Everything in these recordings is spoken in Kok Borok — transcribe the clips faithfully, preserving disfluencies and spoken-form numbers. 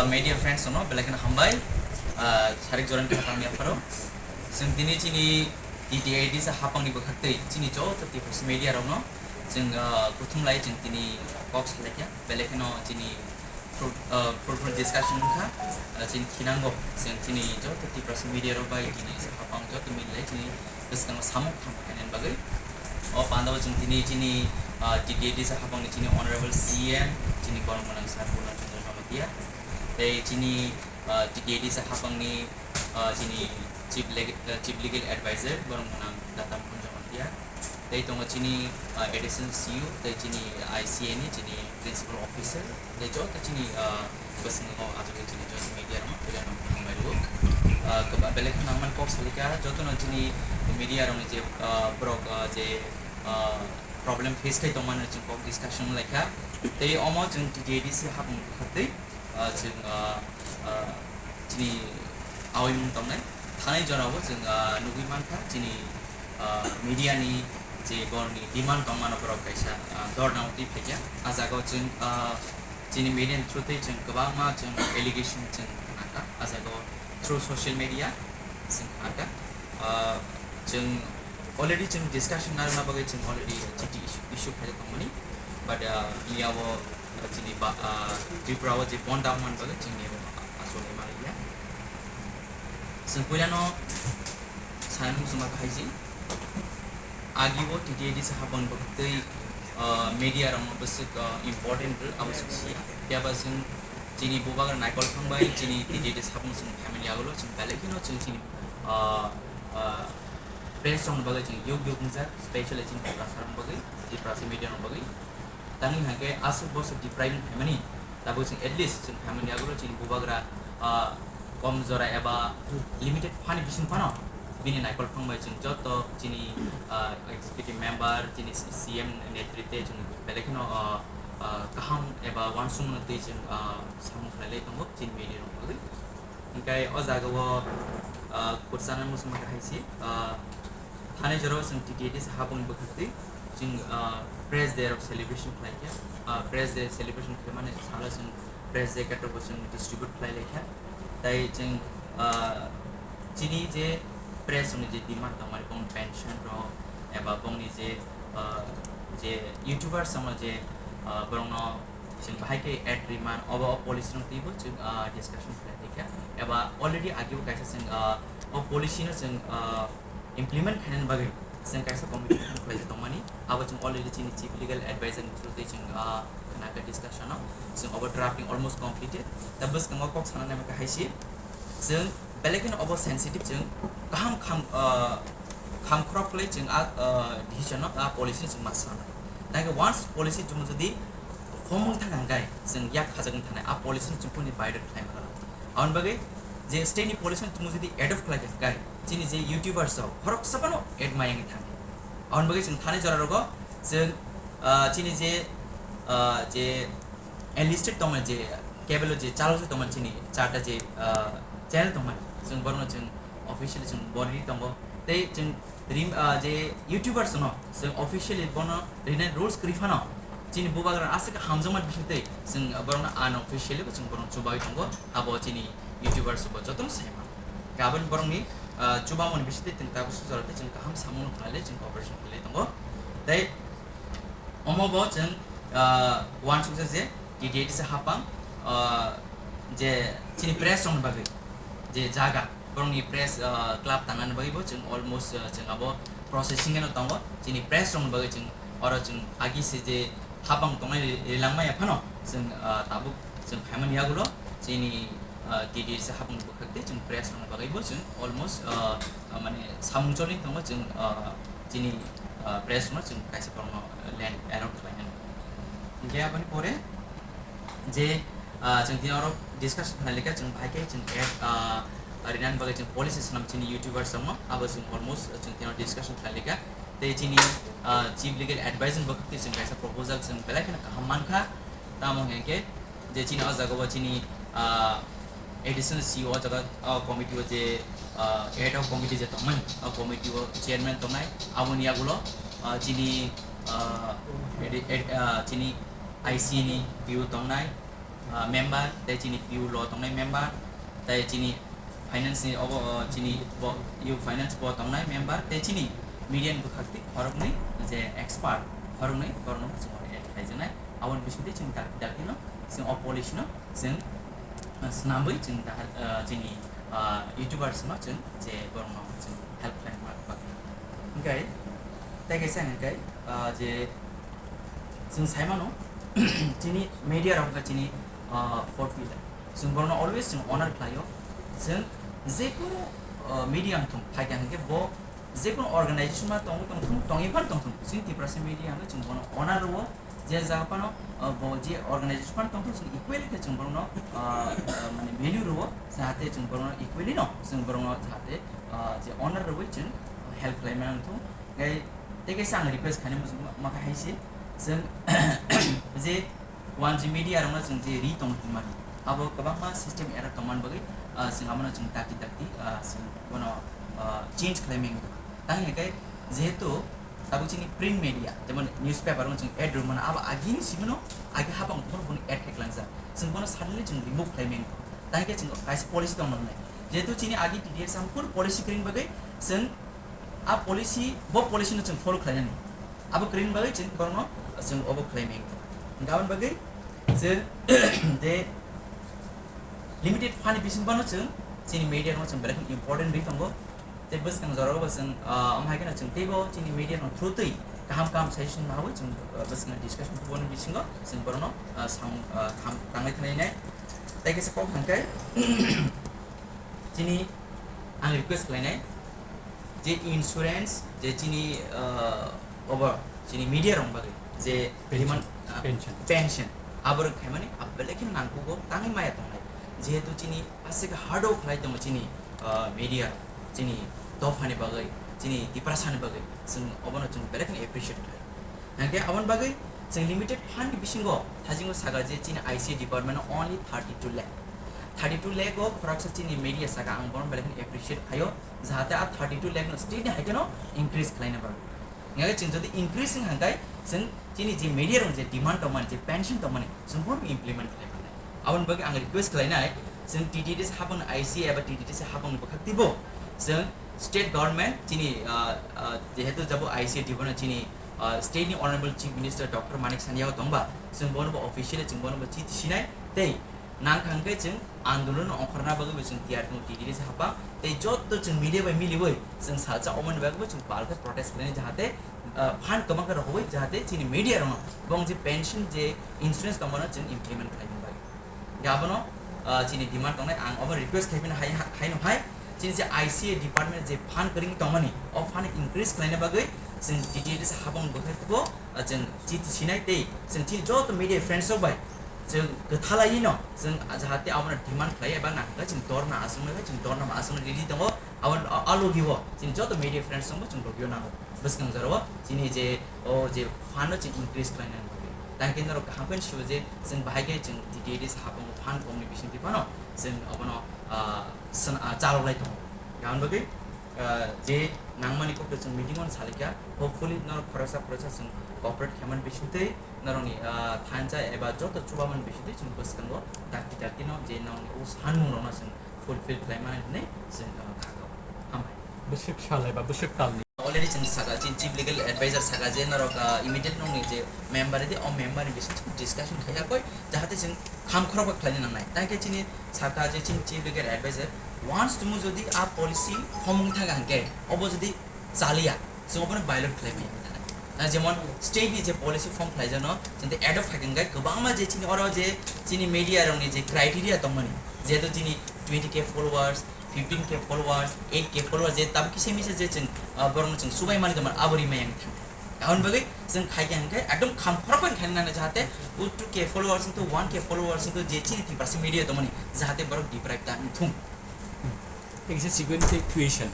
Media friends no belai kheno hambai, ah, sarik joran kha tangni apharo. Chwng tini chini T T A D sa hapangni bwkhaktwi chini joto Tiprasa media rokno chwng, ah, kuthum lai chwng tini kok salaikha. Belai kheno chini fruit-, ah, fruitful discussion wngkha, ah, chini khinango chwng chini joto Tiprasa media rok bai tini sa hapang joto milai chini bwskango samung tangma khainani bagwi. O pandao chwng tini chini, ah, T T A D sa hapangni chini Honorable C M, chini borok gwnang Sir Purna Chandra Jamatia, tei chini, ah, T T A D sa hapangni, ah, chini Chief Leg-, ah, Chief Legal Advisor borok gwnang Datam Kunja Jamatia, tei tongo chini, ah, Additional C E O, tei chini I C A ni chini Principal Officer, tei joto chini, ah, bwskango achugwi chini joto media rokno puila no hambai rwo. Ah, kwbang belai kheno nangmani kok salika, jotono chini media rokni je, ah, borok, ah, je, ah, problem face khai tongmani chwng kok discussion laikha. Tei omo chwng T T A D C hapung bwkhaktwi, ah, chwng, ah, ah, chini awi mung tongnai. Thanai jorao chwng, ah, nugwi mankha chini, ah, media ni je borokni demand tongmano borok kaisa, ah, dhorna o twi phaikha. Ah jagao chwng, ah, chini media ni through twi chwng kwbangma chwng allegation chwng khnakha. Ah jagao through social media chwng khnakha. Ah, chwng already chwng discussion narwkna bagwi chwng already chiti issue, issue khaijak tongmani. But, ah, bini abo, ah, chini ba, ah, Tripura o je bon dam man bagwi chwngni abo asol ema ya. Chwng puilano sanani muchungma kahai se. Agi o T T A D C hapang bwkhaktwi, ah, media rokno bwswk, ah, important rw abo chwng siya. Phiya ba chwng chini bubagra naikol thang bai chini T T A D C hapang chwng phaimani yagulo chwng belai kheno chwng chini, ah, ah, press rokni bagwi chwng yuk yuk wngjak, specially chini Tiprasa rokni bagwi, Tiprasa media rokni bagwi. Tangwi hwnkhe aswk bosor deprive wng phaimani, tabuk chwng at least chwng phaimani yagulo chini bubagra, ah, kom jora eba limited phani bising phano bini naikol thang bai chwng joto chini, ah, executive member, chini C M netrite chwng belai kheno, ah, ah, kaham eba uansukmano twi chwng, ah, samung khlai lai tongo chini media rokni bagwi. Hingkai o jaga o, ah, khurchana muchungma kahai se, ah, thani jora o chwng T T A D C hapung bwkhaktwi chwng, ah, Press Day rok celebration khlai kha. Ah, Press Day celebration khlaimani salo chwng Press Day katok bo chwng distribute khlai lai kha. Tai chwng, ah, chini je press ni je demand tongmani bong pension rok eba bongni je, ah, je YouTubers rokno je, ah, borokno chwng bahai khe ad rimani obo o policy rok twibo chwng, ah, discussion khlai kha eba already agi bo kaisa chwng, ah, o policy no chwng, ah, implement khainani bagwi chwng kaisa committee form khlai tongmani abo chwng already chini chief legal advisor ni through twi chwng, ah, khna kha discussion o chwng obo drafting almost completed ta bwskango kok sana nai kha hai se chwng belai kheno obo sensitive chwng kaham kham, ah, kham khorok khlai chwng a, ah, decision no a policy no chwng ma sana nai khe once policy chwng jodi form wng thang hwnkhe chwng yak khajak wng thanai a policy no chwng kuni violate khlai mano. Aboni bagwi je state ni policy no chwng jodi adopt khlai kha hwnkhe chini je YouTubers rok khoroksa phano ad maya wngwi thang. Aboni bagwi chwng thani jora rogo chwng, ah, chini je, ah, je enlisted tongmani je cable o je chalok je tongmani chini charta je, ah, channel tongmani chwng borokno chwng officially chwng bori tongo tei chwng rim, ah, je YouTubers no chwng officially bono rinai rules kwrwi phano chini bubagra aswk hamjakmani bisingtwi chwng borokno unofficially bo chwng borokno chubai tongo abo chini YouTubers bo jotono saima. Gabon borokni, ah, chubamoni bisingtwi chwng tabuk sujaro tei chwng kaham samung khlai chwng cooperation khlai tongo tei omo bo chwng, ah, uansukjak je T T A D C hapang, ah, je chini press rokni bagwi je jaga borokni press, ah, club tangnani bagwi bo chwng almost, ah, chwng abo processing eno tongo chini press rokni bagwi chwng oro chwng agi se je hapang tongnai ri-, rilangmaya phano chwng, ah, tabuk chwng phaimani yagulo chini, ah, T T A D C hapang bwkhak tei chwng press rokni bagwi bo chwng almost, ah, ah, mane samung choli tongo chwng, ah, chini, ah, press rokno chwng kaisa borokno land allot khlainani. Hingke aboni pore je, ah, chwng tini oro discussion khlai leka chwng bahai khe chwng ad, ah, rinani bagwi chwng policy swnam chini YouTubers rokno abo chwng almost chwng tini oro discussion khlai leka tei chini, ah, chief legal advisor bwkhak tei chwng kaisa proposal chwng belai kheno kaham mankha tamo hingke je chini o jaga o chini, ah, additional C E O o jaga o committee o je, ah, ad hoc committee je tongmani, o committee o chairman tongnai, aboni yagulo, ah, chini, ah, edi-, ed-, ah, chini I C ni P O tongnai, ah, member, tei chini P U law tongnai member, tei chini finance ni obo, ah, chini bo, U finance bo tongnai member, tei chini media ni bwkhak twi khoroknwi je expert, khoroknwi borokno chwng add khlaijaknai. Aboni bisingtwi chwng dakti dakti no chwng o policy no chwng, ah, swnamwi chwng dahar, ah, chini, ah, YouTubers no chwng je borokno chwng help khlaina bagwi. Hwnkhe tei kaisa hwnkhe, ah, je chwng sai mano, chini media rok wngkha chini, ah, fourth pillar. Chwng borokno always chwng honor khlaio. Chwng jekunu, ah, media wngthung, phaikha hwnkhe bo jekunu organization ma tongwi tongthung, tongwi phano tongthung, chini Tiprasa media hwnkhe chwng bono honor rwo, je jaga phano, ah, bo je organization phano tongthung, chwng equally khe chwng borokno, ah, ah, mane value rwo, jahate chwng borokno equally no, chwng borokno jahate, ah, je honor rwwi chwng help khlai mano wngthung. Tei, tei kaisa ang request khainai muchung ma, ma khe hai se, chwng je one G media rokno chwng je ri tong hwnmani, abo kwbangma system error tongmani bagwi, ah, chwng abono chwng dakti dakti, ah, chwng bono, ah, change khlai meng. Tang hwnkhe jehetu tabuk chini print media, jemon newspaper rokno chwng ad rwmano, abo agini simono agi hapang phano bono ad khe klangjak. Chwng bono suddenly chwng remove khlai meng. Tang hwnkhe chwng kaisa policy tong nai. Jehetu chini agi T D S ang full policy kwrwini bagwi chwng a policy, bo policy no chwng follow khlainani. Abo kwrwini bagwi chwng borokno chwng obo khlai meng. Hwnkhe aboni bagwi chwng je limited fund ni bising bono chwng chini media no chwng belai kheno important ri tongo. Tei bwskang jorao bo chwng, ah, omo hai kheno chwng teibo chini media no through twi kaham kaham suggestion mawi chwng, ah, bwskang discussion kubuni bisingo chwng borokno, ah, sam, ah, kaham tanglai thanglainai. Tei kaisa kok hwnkhe chini ang request khlainai je insurance je chini, ah, obo chini media rok bagwi je pension, demand, ah, pension, pension aborok khaimani belai kheno nangkukgo tangwi maya tongnai, jehetu chini aswk hard work khlai tongo chini, ah, media, chini dophani bagwi, chini Tiprasani bagwi, chwng obono chwng belai kheno appreciate khlai. Hwnkhe aboni bagwi chwng limited fund ni bisingo thaijingo saka je chini I C A department o only thirty two lakh. Thirty two lakh o khoroksa chini media saka ang bono belai kheno appreciate khaio, jahate a thirty two lakh no state ni hai kheno increase khlaina bagwi. Hwnkhe chwng jodi increase wngkha hwnkhe chwng chini je media rok je demand tongmani, je pension tongmani, chwng bono implement khlai mannai. Aboni bagwi ang request khlainai, chwng T T D C hapang I C A eba T T D C hapang bwkhak twibo chwng state government chini, ah, ah, jehetu jabo I C A department chini, ah, state ni Honorable Chief Minister Doctor Manik Saha yao tongba, chwng bono bo officially chwng bono bo chiti sinai tei nangkha hwnkhe chwng andolon ongkhorna bagwi bo chwng tiyar tongo T T D C hapang tei joto chwng media bai miliwi chwng salsa omoni bagwi bo chwng palkhe protest khlainai jahate, ah, fund kwbang khe rohorwi jahate chini media rokno bong je pension je insurance tongmano chwng implement khlaina bagwi. Abono, ah, chini demand tongnai, ang obo request khaipino hai, haino hai, chini je I C A department je fund kwrwngwi tongmani, o fund increase khlaina bagwi chwng T T D C hapang bwkhakbo, ah, chwng chiti sinai tei chwng chini joto media friends rok bai chwng kwthalaiwi no chwng jahate abono demand khlai eba nangkha chwng dorna aswk nangkha, chwng dorna aswk ready tongo, abo a logio chini joto media friends rokbo chwng logio nango. Bwskang jorao chini je o je fund no chwng increase khlaina bagwi. Tang khe norok kaham khe sio je chwng bahai khe chwng T T D C hapang fund komni bisingtwi phano chwng abono, ah, swn-, ah, chalok lai tongo. Aboni bagwi, ah, je nangmani kokno chwng meeting o salikha, hopefully norok khoroksa khoroksa chwng cooperate khaimani bisingtwi norokni, ah, thansa eba joto chubamani bisingtwi chwng bwskango dakti dakti no je norokni o sanmung rokno chwng fulfill khlaimani hinwi chwng, ah, kha kha. Hambai. Bwswk sal eba bwswk talni. Already chwng saka, chini chief legal advisor saka je norok, ah, immediate nongni je member di, o member ni bising discussion khaiyakoi, jahate chwng kham khorok khlaina nangnai. Tang khe chini saka je chini chief legal advisor, once tumu jodi a policy homung thaga hwnkhe, obo jodi chaliya, chwng obono violate khlai maya. Ah, jemon state ni je policy form khlaijano, chwng adopt khaikha hwnkhe kwbangma je chini oro je chini media rokni je criteria tongmani, jehetu chini twenty K followers, fifteen K followers, eight K followers, je tabuk kisa misa je chwng, ah, borokno chwng subai mani tongmani abo rimai yang thang. Aboni bagwi chwng khaikha hwnkhe ekdom kham khorokbai khaina nangnai jahate o two K followers wngthu, one K followers wngthu, je chini Tiprasa media tongmani jahate borok deprive ta wngthung. Tei kisa second question,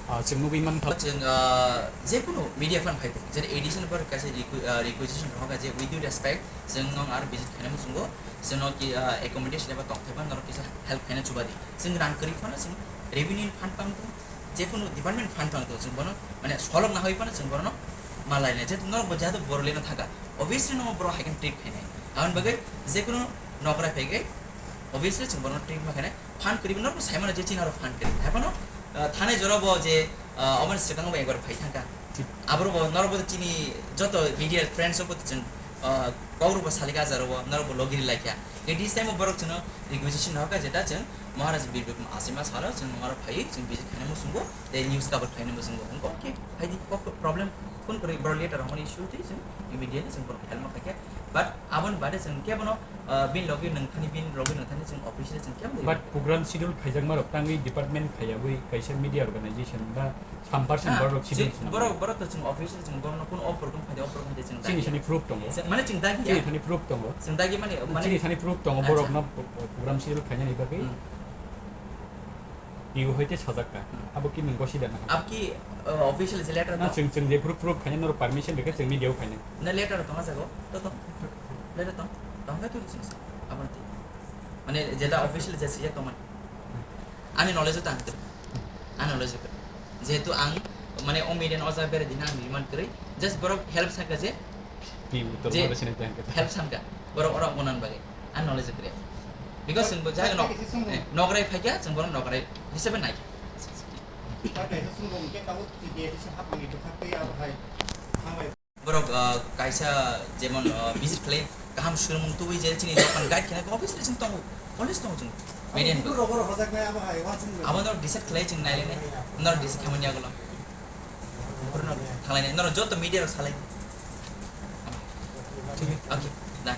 ah, chwng nugwi mankha. Chwng, ah, jekunu media phan phai tong, jera additional borok kaisa requi-, ah, requisition rohorkha je with due respect, chwng nong aro visit khaina muchungo, chwngno ki, ah, accommodation eba tongthai phano norok kisa help khaina chubadi. Chwng rang kwrwi phano chwng revenue ni fund pang tong, jekunu department fund pang tong, chwng bono mane solok naharwi phano chwng bono malaina. Jehetu norok bo jehetu Borolino thangkha, obviously no borok hai khe treat khainai. Aboni bagwi jekunu Nokrai phaigai, obviously chwng bono treat ma khainai. Phan kwrwi norok saimano je chini aro phan kwrwi. Haiphano, ah, thanai jora bo je, ah, oboni swkang bo ekbar phai thangkha. Aboro bo norok bo chini joto media friends rok bo chwng, ah, kok rok bo salika jaro bo norok bo logi ri laikha. Ke this time borok chwngno requisition hoka jeta chwng Maharaj Bir Bikram Asima salo chwng norok phai chwng visit khainai muchungo, tei news cover khainai muchungo. Hwnkhe okay, phaidi kok problem phone kwrwi boro letter hwnmani issue twi chwng immediately chwng borok help ma khaikha. But aboni bade chwng kebono Ah, bini logi nung thani, bini logi nung thani chwng officially chwng kebo. But program schedule khaijakma rok tangwi department khaiyawi kaisa media organization ba some person Ah, borok chwng, schedule swnam borok, mano. Borok to chwng officially chwng borokno kun o program khaide, o program khaide chwng Chini dagi. Sani proof tongo. Chwng, mane chwng dagi ya. Chini sani proof tongo. Chwng dagi mane, mane Chini sani proof tongo, Acha. Borokno program schedule khainani bagwi. Hmm. Igo hoite sajak ka. Hmm. Abo ki nung gosi dana? Abo ki, uh, official je letter na to? Chwng, chwng je proof, proof khaina norok permission rikhe chwng media o khaina. Na letter tong jago? To tong. Letter tong. Tong khe tuli chwng sa. Abo ti. Mane jeta official je sijak tongmani. Ani knowledge o tang. Ani knowledge o. Jehetu ang mane o media no oja bere dina ang demand kwrwi. Just borok help sakha je. Ki uttor je bole sini tang khe. Help sakha. Borok oro monan bagwi. Ani knowledge kwrwi. Because chwng bo jaga nok, eh, nokrai phaikha, chwng bono nokrai hisabe naikha. Borok, ah, kaisa jemon, ah, visit khlai kaham swrwngmung tubui je chini dokan guide khaina obviously chwng tongo, always tongo chwng. Median bo. Abo norok decide khlai chwng nailainai. Norok decide khaimani yagulo. Thanglai nai, norok joto media rok salai. Okay, done.